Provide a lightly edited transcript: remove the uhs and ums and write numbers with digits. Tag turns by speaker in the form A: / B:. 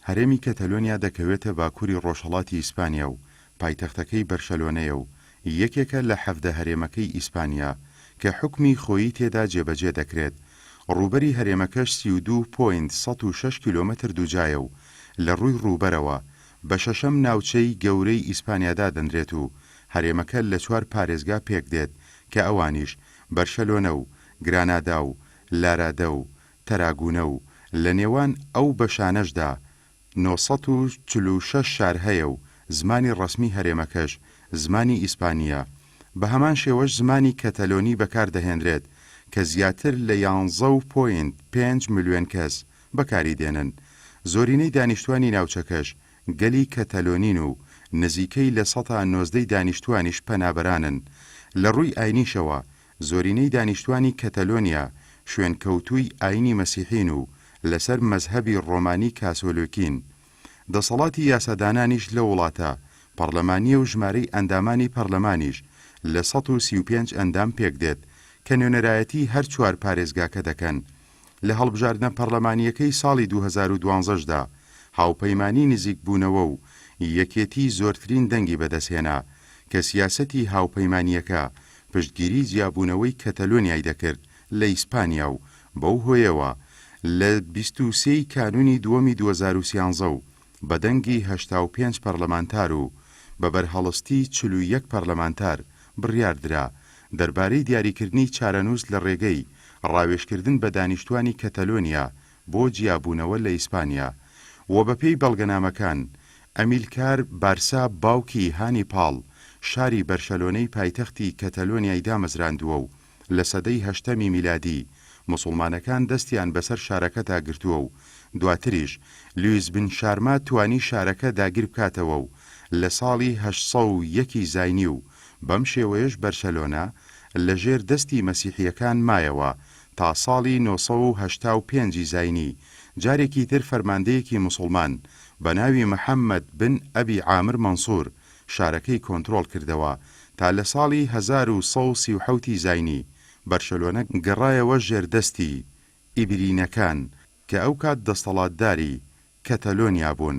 A: هەرێمی کەتەلۆنیا دەکەوێتە باکووری ڕۆژهەڵاتی ئیسپانیا و پایتەختەکەی بەرشەلۆنەیە و یەکێکە لە 17 هەرێمەکەی ئیسپانیا کە حوکمی خۆیی تێدا جێبەجێ دەکرێت. ڕووبەری هەرێمەکەش 32 point 106 کیلۆمەتر دووجایە و لە ڕووی ڕووبەرەوە بە شەشەم ناوچەی گەورەی ئیسپانیا دادەنرێت و هەرێمەکە لە چوار پارێزگا پێکدێت کە ئەوانیش بەرشەلۆنە و گرانادا و لارادە و تەراگونە و لە نێوان ئەو بەشانەشدا 946 شار هەیە و زمانی ڕەسمی هەرێمەکەش زمانی ئیسپانییە. بە هەمان شێوەش زمانی کەتەلۆنی بەکار دەهێنرێت کە زیاتر لە یانزە و point پێنج ملیۆن کەس بەکاری دێنن. زۆرینەی دانیشتوانی ناوچەکەش گەلی کەتەلۆنین و نزیکەی لە سەتا نۆزدەی دانیشتوانیش پەنابەرانن. لە ڕووی ئاینیشەوە زۆرینەی دانیشتوانی کەتەلۆنیا شوێنکەوتووی ئاینی مەسیحین و لەسەر مەزهەبی ڕۆمانی کاسۆلۆکین. دەسەڵاتی یاسادانانیش لەو وڵاتە پەڕلەمانییە و ژمارەی ئەندامانی پەڕلەمانیش لە 135 ئەندام پێکدێت کە نوێنەرایەتی هەر چوار پارێزگاکە دەکەن. لە هەڵبژاردنە پەڕلەمانییەکەی ساڵی 2012 دا هاوپەیمانی نزیکبوونەوە و یەکێتی زۆرترین دەنگی بەدەستهێنا کە سیاسەتی هاوپەیمانییەکە پشتگیری جیابوونەوەی کەتەلۆنیای دەکرد لە ئیسپانیا و بەو هۆیەوە لە 23 ی کانوونی دووەمی 2013 و بە دەنگی 85 پەرلەمانتار و بە بەرهەڵستی 41 پەرلەمانتار بڕیاردرا دەربارەی دیاریکردنی چارەنووس لە ڕێگەی ڕاوێژکردن بە دانیشتوانی کەتەلۆنیا بۆ جیابوونەوە لە ئیسپانیا و بەپێی بەڵگەنامەکان ئەمیلکار بارسا باوکی هانیپاڵ شاری بەرشەلۆنەی پایتەختی کەتەلۆنیای دامەزراندووە و لە سەدەی هەشتەمی میلادی موسوڵمانەکان دەستیان بەسەر شارەکەدا گرتووە و دواتریش لویس بن شارما توانی شارەکە داگیربکاتەوە و لە ساڵی 801 ی زاینی و بەم شێوەیەش بەرشەلۆنە لە ژێر دەستی مەسیحییەکان مایەوە تا ساڵی 985 ی زاینی جارێکی تر فەرماندەیەکی موسوڵمان بە ناوی محەممەد بن ئەبی عامر مەنسوور شارەکەی کۆنترۆڵ کردەوە تا لە ساڵی 1137 ی زاینی بەرشەلۆنە گەڕایەوە ژێر دەستی ئیبرینەکان کە ئەوکات دەستەڵاتداری کەتەلۆنیا بوون.